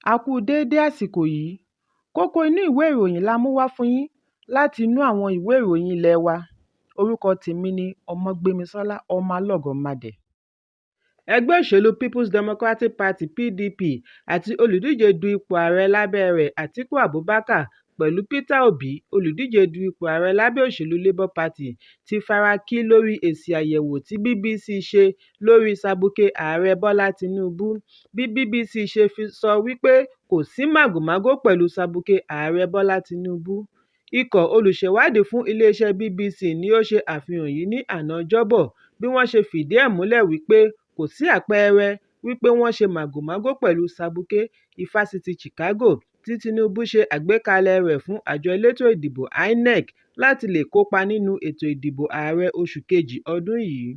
A kú déédé àsìkò yìí. Kókó inú ìwé ìròyìn la mú wá fún yín láti inú àwọn ìwé ìròyìn ilé wa. Orúkọ tèmi ni Ọmọgbémisọ́lá Ọmọlọ́gọ̀mádẹ. Ẹgbẹ́ òṣèlú People's Democratic Party (PDP) àti olùdíje du ipò ààrẹ lábẹ́ẹ rẹ̀ Atiku Abubakar pẹ̀lú Peter Obi, olùdíje du ipò ààrẹ lábẹ́ òṣèlú Labour Party ti fara kí lórí èsì àyẹ̀wò tí BBC ṣe lórí sabuké Ààrẹ Bọ́lá Tinubu. Bí BBC ṣe fi sọ wípé kò sí màgòmágó pẹ̀lú sabuké Ààrẹ Bọ́lá Tinubu. Ikọ̀ olùṣèwádìí fún iléeṣẹ́ BBC ni ó ṣe àfihàn yìí ní àná Ọjọ́bọ̀ bí wọ́n ṣe fìdí ẹ̀ múlẹ̀ wípé kò sí àpẹẹrẹ wípé wọ́n ṣe màgòmágó pẹ̀lú sabuké Ifásitì Chicago tí Tinubu ṣe àgbékalẹ̀ẹ rẹ̀ fún àjọ elétò ìdìbò INEC láti lè kópa nínú ètò ìdìbò ààrẹ oṣù kejì ọdún yìí.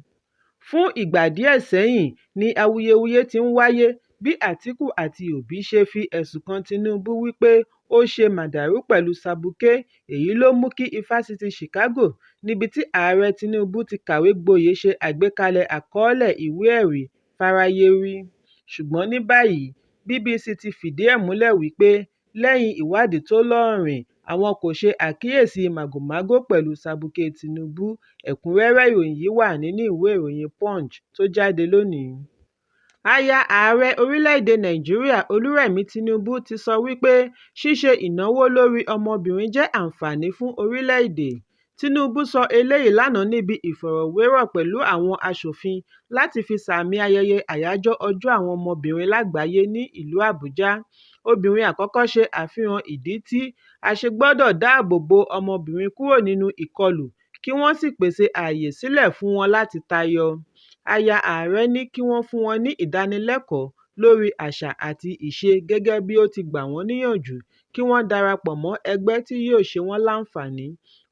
Fún ìgbà díẹ̀ sẹ́yìn ni awuyewuye ti ń wáyé bí Atiku àti Obi ṣe fi ẹ̀sùn kan Tinubu wípé ó ṣe màdàrú pẹ̀lú sabuké. Èyí ló mú kí Ifásitì Chicago, níbi tí Ààrẹ Tinubu ti kàwé gboyè, ṣe àgbékalẹ̀ àkọọ́lẹ̀ ìwé ẹ̀rí fáráyé rí. Ṣùgbọ́n ní báyìí, BBC ti fìdí ẹ̀ múlẹ̀ wípé lẹ́yìn ìwádìí tó lóòrìn, àwọn kò ṣe àkíyèsí màgòmágó pẹ̀lú sabuké Tinubu. Ẹ̀kúnrẹ́rẹ́ ìròyìn yìí wà nínú ìwé ìròyìn Punch tó jáde lónìí. Aya Ààrẹ orílẹ̀-èdè Nàìjíríà Olúrẹ̀mí Tinubu ti sọ wípé ṣíṣe ìnáwó lórí ọmọbìnrin jẹ́ àǹfààní fún orílẹ̀-èdè. Tinubu sọ eléyìí lánàá níbi ìfọ̀rọ̀wérọ̀ pẹ̀lú àwọn aṣòfin láti fi sààmì ayẹyẹ àyájọ́ Ọjọ́ Àwọn Ọmọbìnrin Lágbàáyé ní ìlú Àbújá. Obìnrin àkọ́kọ́ ṣe àfihàn ìdí tí a ṣe gbọdọ̀ dáàbò bo ọmọbìnrin kúrò nínú ìkọlù kí wọ́n sì pèsè ààyè sílẹ̀ fún wọn láti tayọ. Aya Ààrẹ ní kí wọ́n fún wọn ní ìdánilẹ́kọ̀ọ́ lórí àṣà àti ìṣe gẹ́gẹ́ bí ó ti gbà wọ́n níyànjú kí wọ́n darapọ̀ mọ́ ẹgbẹ́ tí yóò ṣe wọ́n láǹfààní.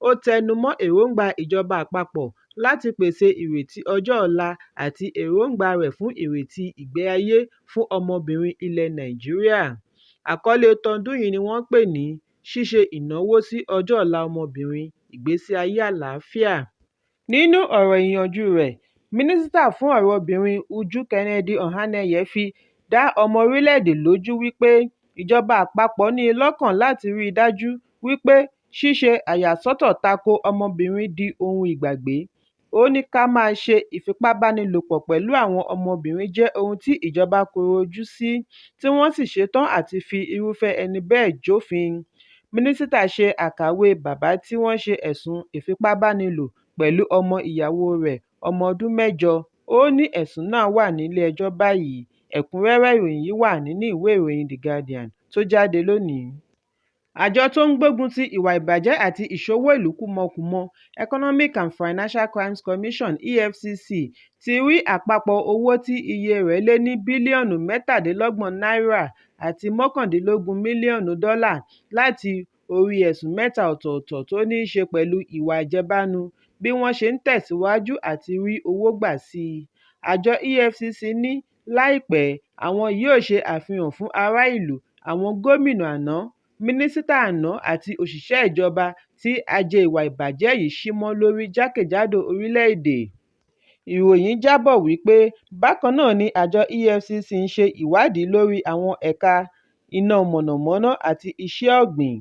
Ó tẹnu mọ́ èròńgbà ìjọba àpapọ̀ láti pèsè ìrètí ọjọ́ ọ̀la àti èròńgbà rẹ̀ fún ìrètí ìgbé ayé fún ọmọbìnrin ilẹ̀ Nàìjíríà. Àkọlé tọdún yìí ni wọ́n pè ní "Ṣíṣe ìnáwó sí ọjọ́ ọ̀la ọmọbìnrin – ìgbésí ayé àlàáfíà". Nínú ọ̀rọ̀ ìyànjúu rẹ̀, Mínísítà fún ọ̀rọ̀ Obìnrin Uju Kennedy Ohaniyan fi dá ọmọ orílẹ̀-èdè lójú wípé ìjọba àpapọ̀ ní i lọ́kàn láti rí i dájú wípé ṣíṣe àyàsọ́tọ̀ tako ọmọbìnrin di ohun ìgbàgbé. Ó ní ká máa ṣe ìfipábánilòpọ̀ pẹ̀lú àwọn ọmọbìnrin jẹ́ ohun tí ìjọba korò ojú sí tí wọ́n sì ṣetán àti fi irúfẹ́ ẹni bẹ́ẹ̀ jófin. Mínísítà ṣe àkàwé bàbá tí wọ́n ṣe ẹ̀sùn ìfipábánilò pẹ̀lú ọmọ ìyàwóo rẹ̀ ọmọ ọdún mẹ́jọ, ó ní ẹ̀sùn náà wà nílé ẹjọ́ báyìí. Ẹ̀kúnrẹ́rẹ́ ìròyìn yìí wà nínú ìwé ìròyìn The Guardian tó jáde lónìí. Àjọ tó ń gbógun ti ìwà ìbàjẹ́ àti ìṣowó ìlú kúmọkùmọ Economic and Financial Crimes Commission (EFCC) ti rí àpapọ̀ owó tí iye rẹ̀ lé ní bílíọ̀nù 37 náírà àti $19 mílíọ̀nù láti orí ẹ̀sùn mẹ́ta ọ̀tọ̀ọ̀tọ̀ tó ní í ṣe pẹ̀lú ìwà àjẹbánu bí wọ́n ṣe ń tẹ̀síwájú àti rí owó gbà sí i. Àjọ EFCC ní láìpẹ́ àwọn yóò ṣe àfihàn fún ará ìlú àwọn gómìnà àná, mínísítà àná àti òṣìṣẹ́ ìjọba tí ajé ìwà ìbàjẹ́ yìí ṣí mọ́ lórí jákèjádò orílẹ̀-èdè. Ìròyìn jábọ̀ wípé bákan náà ni àjọ EFCC ń ṣe ìwádìí lórí àwọn ẹ̀ka iná mọ̀nàmọ́ná àti iṣẹ́ ọ̀gbìn.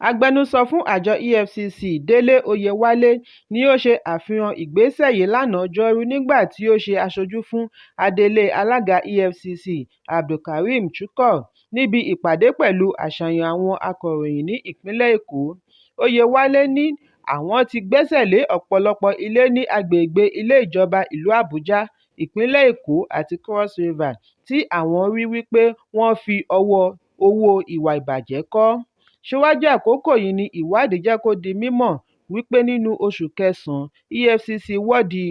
Agbẹnusọ fún àjọ EFCC, Délé Oyewálé, ni ó ṣe àfihàn ìgbésẹ̀ yìí lánàá Ọjọ́rú nígbà tí ó ṣe aṣojú fún adelé alága EFCC, Abdulkarim Tukur, níbi ìpàdé pẹ̀lú àṣàyàn àwọn akọ̀ròyìn ní ìpínlẹ̀ Èkó. Oyewale ní àwọn ti gbẹ́sẹ̀ lé ọ̀pọ̀lọpọ̀ ilé ní agbègbè ilé ìjọba ìlú Àbújá, ìpínlẹ̀ Èkó àti Cross River tí àwọn rí wípé wọ́n fi owó ìwà ìbàjẹ́ kọ́. Síwájú àkókò yìí ni ìwádìí jẹ́ kó di mímọ̀ wípé nínú oṣù kẹsàn-án, EFCC wọ́de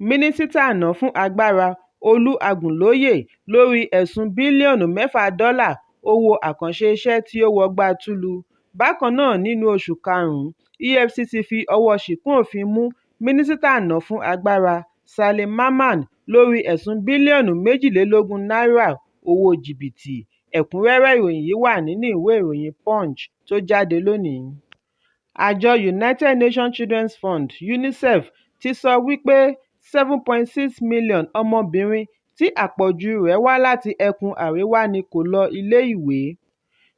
Mínísítà àná fún Agbára, Olú Àgúnlóye lórí ẹ̀sùn bílíọ̀nù $6 owó àkànṣe iṣẹ́ tí ó wọgbá túúlù. Bákan náà nínú oṣù karùn-ún, EFCC fi ọwọ́ọ ṣìkún òfin mú Mínísítà àná fún Agbára, Saleh Mamman lórí ẹ̀sùn bílíọ̀nù ₦22 owó jìbìtì. Ẹ̀kúnrẹ́rẹ́ ìròyìn yìí wà nínú ìwé ìròyìn Punch tó jáde lónìí. Àjọ United Nations Children's Fund (UNICEF) ti sọ wípé 7.6 mílíọ̀nù ọmọbìnrin tí àpọ̀jù rẹ̀ wá láti ẹkùn Àríwá ni kò lọ ilé-ìwé.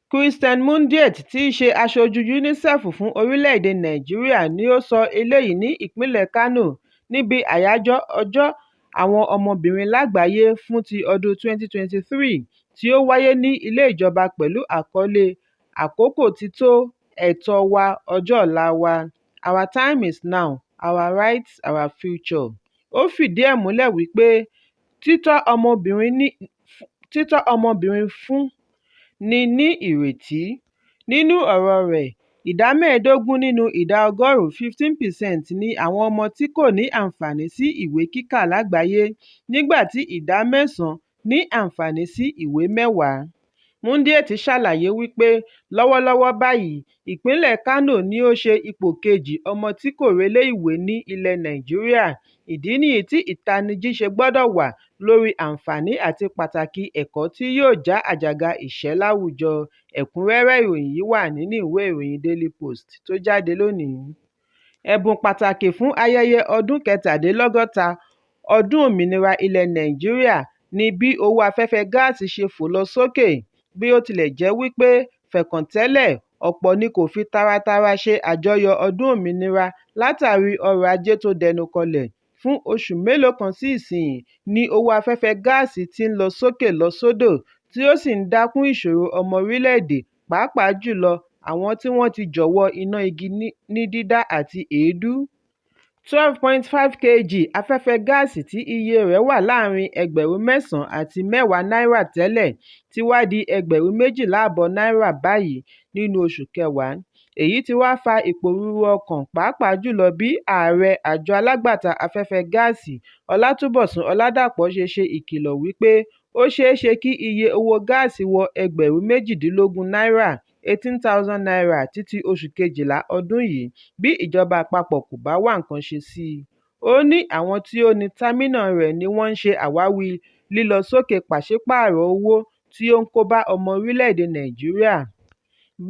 Christine Mundiat tí í ṣe Aṣojú UNICEF fún orílẹ̀-èdè Nàìjíríà ni ó sọ eléyìí ní ìpínlẹ̀ Kano níbi Àyájọ́ Ọjọ́ Àwọn Ọmọbìnrin Lágbàáyé fún ti ọdún 2023 tí ó wáyé ní Ilé Ìjọba pẹ̀lú àkọlé "Àkókò ti tó, ẹ̀tọ́ wa, ọjọ́ ọ̀la wa" (Our Time Is Now, Our Rights, Our Future). Ó fìdí ẹ̀ múlẹ̀ wípé títọ́ ọmọbìnrin fún ni ní ìrètí. Nínú ọ̀rọ̀ọ rẹ̀, ìdá 15 nínú ìdá ọgọ́rùn-ún (15%) ni àwọn ọmọ tí kò ní àǹfààní sí ìwé kíkà lágbàáyé, nígbà tí ìdá 9 ní àǹfààní sí ìwé mẹ́wàá. Mundiat ṣàlàyé wípé lọ́wọ́lọ́wọ́ báyìí, ìpínlẹ̀ Kano ni ó ṣe ipò kejì ọmọ tí kò relé ìwé ní ilẹ̀ Nàìjíríà, ìdí nìyí tí ìtanijí ṣe gbọdọ̀ wà lórí àǹfààní àti pàtàkì ẹ̀kọ́ tí yóò já àjàgà ìṣẹ́ láwùjọ. Ẹ̀kúnrẹ́rẹ́ ìròyìn yìí wà nínú ìwé ìròyìn Daily Post tó jáde lónìí. Ẹ̀bùn pàtàkì fún ayẹyẹ ọdún 67 ọdún òmìnira ilẹ̀ Nàìjíríà ni bí owó afẹ́fẹ́ gáàsì ṣe fò lọ sókè, bí ó tilẹ̀ jẹ́ wípé fẹ̀kàntẹ́lẹ̀, ọ̀pọ̀ ni kò fi taratara ṣe àjọyọ̀ ọdún òmìnira látàrí ọrọ̀ Ajé tó dẹnukọlẹ̀. Fún oṣù mélòó kan sí ìsinyìí ni owó afẹ́fẹ́ gáàsì ti ń lọ sókè lọ sódò tí ó sì ń dá kún ìṣòro ọmọ orílẹ̀-èdè pàápàá jùlọ àwọn tí wọ́n ti jọ̀wọ́ iná igi ní dídá àti èédú. 12.5 kg afẹ́fẹ́ gáàsì tí iye rẹ̀ wà láàárín ẹgbẹ̀rún 9 àti 10 náírà tẹ́lẹ̀ ti wá di ẹgbẹ̀rún 12.5 náírà báyìí nínú oṣù kẹwàá. Èyí ti wá fa ìpòrúru ọkàn pàápàá jùlọ bí Ààrẹ Àjọ Alágbàtà Afẹ́fẹ́ Gáàsì, Ọlátúnbọ̀sún Ọládàpọ̀ ṣe ṣe ìkìlọ̀ wípé ó ṣeé ṣe kí iye owó gáàsì wọ ẹgbẹ̀rún 18 náírà (N18,000) títí oṣù Kejìlá ọdún yìí bí ìjọba àpapọ̀ kò bá wá nǹkan ṣe sí i. Ó ní àwọn tí ó ní támínà rẹ̀ ni wọ́n ń ṣe àwáwí lílọ sókè pàṣìpàrọ̀ owó tí ó ń kóbá ọmọ orílẹ̀-èdè Nàìjíríà.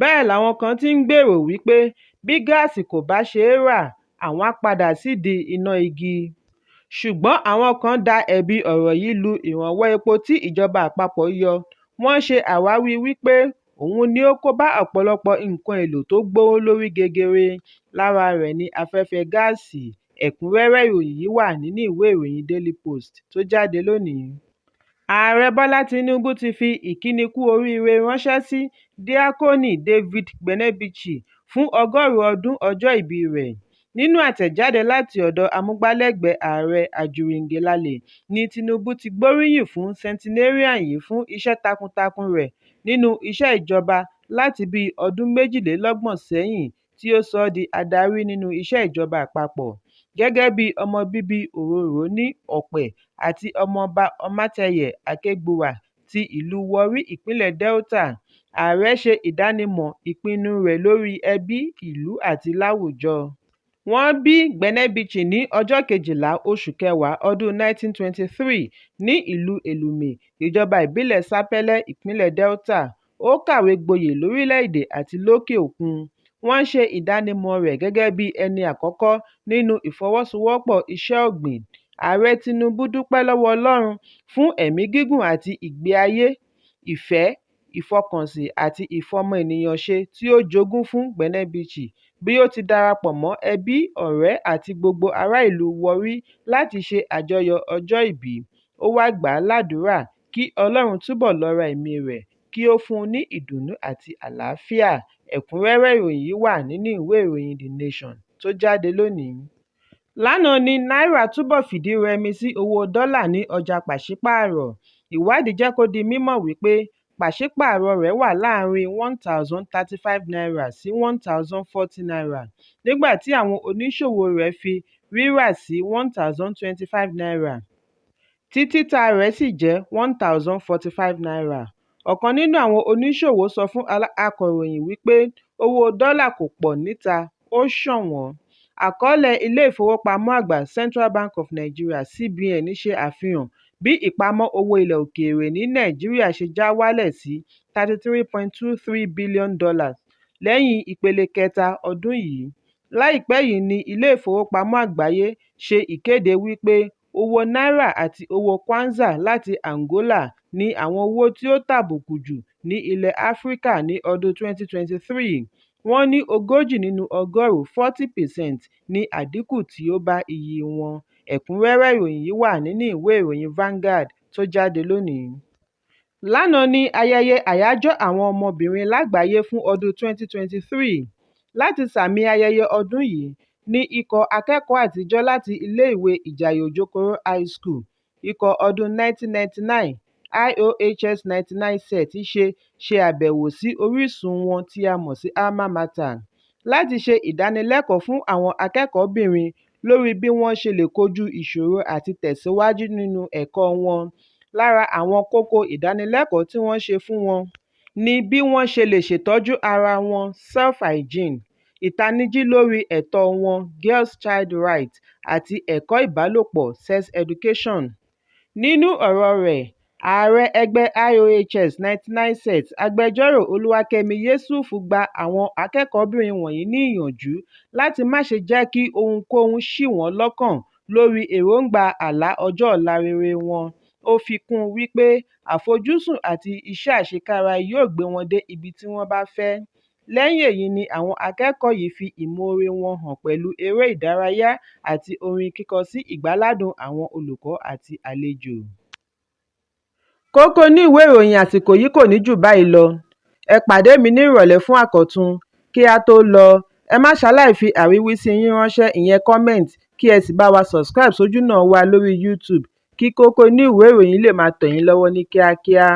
Bẹ́ẹ̀ làwọn kan ti ń gbèrò wípé bí gáàsì kò bá ṣe é rà, àwọn á padà sídìí iná igi. Ṣùgbọ́n àwọn kan da ẹ̀bi ọ̀rọ̀ yìí lu ìrànwọ́ epo tí ìjọba àpapọ̀ yọ. Wọ́n ṣe àwáwí wípé òun ni ó kó bá ọ̀pọ̀lọpọ̀ nǹkan èlò tó gbówó lórí gegere, lára rẹ̀ ni afẹ́fẹ́ gáàsì. Ẹ̀kúnrẹ́rẹ́ ìròyìn yìí wà nínú ìwé ìròyìn Daily Post tó jáde lónìí. Ààrẹ Bọ́lá Tinubu ti fi ìkíni kú oríire ránṣẹ́ sí Díákónì David Gbenebichi fún 100 ọdún ọjọ́ ìbíi rẹ̀. Nínú àtẹ̀jáde láti ọ̀dọ̀ amúgbálẹ́gbẹ̀ẹ́ ààrẹ Ajuri Ngelale ní Tinubu ti gbóríyìn fún centenarian yìí fún iṣẹ́ takuntakun rẹ̀ nínú iṣẹ́ ìjọba láti bíi ọdún 32 sẹ́yìn tí ó sọ ọ́ di adarí nínú iṣẹ́ ìjọba àpapọ̀. Gẹ́gẹ́ bí ọmọ bíbí Òròrò ní Okpe àti Ọmọọba Omateye Akegbuwa ti ìlú Warri, ìpínlẹ̀ Delta, Ààrẹ ṣe ìdánimọ̀ ìpinnu rẹ̀ lórí ẹbí, ìlú àti láwùjọ. Wọ́n bí Gbenebichi ní ọjọ́ 12 oṣù kẹwàá ọdún 1923 ní ìlú Elumè, ìjọba ìbílẹ̀ Sapele, ìpínlẹ̀ Delta. Ó kàwé gboyè lórílẹ̀-èdè àti lókè òkun. Wọ́n ṣe ìdánimọ̀ọ rẹ̀ gẹ́gẹ́ bí "ẹni àkọ́kọ́ nínú ìfọwọ́sowọ́pọ̀ iṣẹ́ ọ̀gbìn". Ààrẹ Tinubu dúpẹ́ lọ́wọ́ Ọlọ́run fún ẹ̀mí gígùn àti ìgbé ayé ìfẹ́, ìfọkànsìn àti ìfọmọnìyàn ṣe tí ó jogún fún Gbenebichi bí ó ti darapọ̀ mọ́ ẹbí, ọ̀rẹ́ àti gbogbo ará ìlú Warri láti ṣe àjọyọ̀ ọjọ́ ìbí. Ó wáá gbà á ládùúrà kí Ọlọ́run túbọ̀ lọ́ra ẹ̀mí rẹ̀ kí ó fún un ní ìdùnnú àti àlàáfíà. Ẹ̀kúnrẹ́rẹ́ ìròyìn yìí wà nínú ìwé ìròyìn The Nation tó jáde lónìí. Lánàá ni náírà túbọ̀ fìdí rẹmi sí owó dọ́là ní ọjà pàṣípààrọ̀. Ìwádìí jẹ́ kó di mímọ̀ wípé pàṣípààrọ̀ rẹ̀ wà láàárín ₦1,035 sí ₦1,040, nígbà tí àwọn oníṣòwò rẹ̀ fi rírà sí ₦1,025, tí títà rẹ̀ sì jẹ́ ₦1,045. Ọ̀kan nínú àwọn oníṣòwò sọ fún akọ̀ròyìn wípé owó dọ́là kò pọ̀ níta, ó ṣọ̀wọ́n. Àkọọ́lẹ̀ Ilé Ìfowópamọ́ Àgbà Central Bank of Nigeria (CBN) ṣe àfihàn bí ìpamọ́ owó ilẹ̀ òkèèrè ní Nàìjíríà ṣe já wálẹ̀ sí $33.23 billion lẹ́yìn ìpele kẹta ọdún yìí. Láìpẹ́ yìí ní Ilé Ìfowópamọ́ Àgbáyé ṣe ìkéde wípé Owó náírà àti owó kwanza láti Angola ni àwọn owó tí ó tàbùkù jù ní ilẹ̀ Áfíríkà ní ọdún 2023. Wọ́n ní 40 nínú ọgọ́rùn-ún 40% ní àdínkù tí ó bá iyì wọn. Ẹ̀kúnrẹ́rẹ́ ìròyìn yìí wà nínú ìwé ìròyìn Vanguard tó jáde lónìí. Lánàá ni ayẹyẹ Àyájọ́ Àwọn Ọmọbìnrin Lágbàáyé fún ọdún 2023. Láti sààmì ayẹyẹ ọdún yìí ní ikọ̀ akẹ́kọ̀ọ́ àtijọ́ láti ilé ìwé Ìjàyè Òjokòrò High School, ikọ̀ ọdún 1999 IOHS 99 Set ṣe ṣe àbẹ̀wò sí orísun wọn tí a mọ̀ sí Alma Mater láti ṣe ìdánilẹ́kọ̀ọ́ fún àwọn akẹ́kọ̀ọ́bìnrin lórí bí wọ́n ṣe lè kojú ìṣòro àti tẹ̀síwájú nínú ẹ̀kọ́ wọn. Lára àwọn kókó ìdánilẹ́kọ̀ọ́ tí wọ́n ṣe fún wọn ni bí wọ́n ṣe lè ṣètọ́jú ara wọn (self-hygiene), ìtanijí lórí ẹ̀tọ́ wọn (girls child rights) àti ẹ̀kọ́ ìbálòpọ̀ (sex education). Nínú ọ̀rọ̀ọ rẹ̀, ààrẹ ẹgbẹ́ IOHS 99 Set, Agbẹjọ́rò Olúwakẹ́mi Yẹ̀súfù gba àwọn akẹ́kọ̀ọ́bìnrin wọ̀nyí ní ìyànjú láti má ṣe jẹ́ kí ohunkóhun ṣì wọ́n lọ́kàn lórí èròńgbà àlá ọjọ́ ọ̀la rere wọn. Ó fi kún un wípé àfojúsùn àti iṣẹ́ àṣekára yóò gbé wọn dé ibi tí wọ́n bá fẹ́. Lẹ́yìn èyí ni àwọn akẹ́kọ̀ọ́ yìí fi ìmoore wọn hàn pẹ̀lú eré ìdárayá àti orin kíkọ sí ìgbáládùn àwọn olùkọ́ àti àlejò. Kókó inú ìwé ìròyìn àsìkò yìí kò ní jù báyìí lọ, ẹ pàdé mi ní ìrọ̀lẹ́ fún àkọ́tún. Kí á tó lọ, ẹ má ṣaláì fi àríwísí yín ránṣẹ́ ìyẹn comment kí ẹ sì bá wa subscribe sójúnà wa lórí YouTube kí kókó inú ìwé ìròyìn lè máa tẹ̀ yín lọ́wọ́ ní kíákíá.